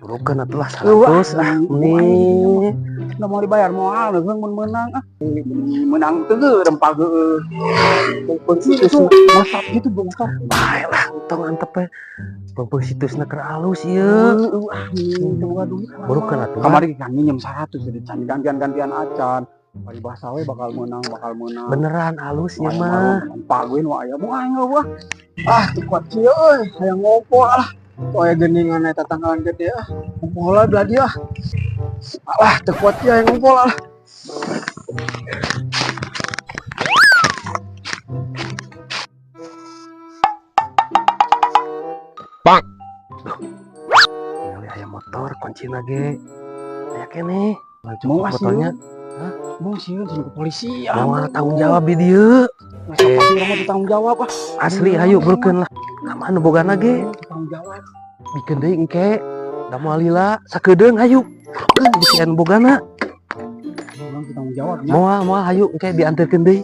Burukeun atuh lah 100 ah nih. Nggak mau dibayar moal, neuheung mun meunang ah. Menang teu ge rempah geueuh. Pengpeng Itu situsna. masak gitu bongkar. Bae lah tong antep we. Pengpeng situsna keur alus ieu. Heueuh ah, teu boga duit. Burukeun atuh. Kamari kan nginjem 100 jadi can gantian-gantian acan. Paribasa we bakal menang, bakal menang. Beneran alus ieu mah. Pak gue nu aya mu aing eueuh. Ah, teu kuat kieu euy, hayang ngopo lah. Tuh aya geuningan eta tangkalan gede ah. Ngopo lah belah dieu ah. Alah, teu kuat kieu hayang ngopo lah. Ningali aya motor kuncina ge. Aya keneh. Mau Motornya. sieun. Mau sieun sieun ke polisi ah. Moal tanggung jawab di dieu. Masa pasti urang mah tanggung jawab ah. Asli hayu burukeun lah. Ka mana bogana ge? Tanggung jawab. Bikeun deui engke. Da moal lila sakedeung hayu. Burukeun bisian bogana. Urang tanggung jawab nya. Moal moal hayu engke dianterkeun deui.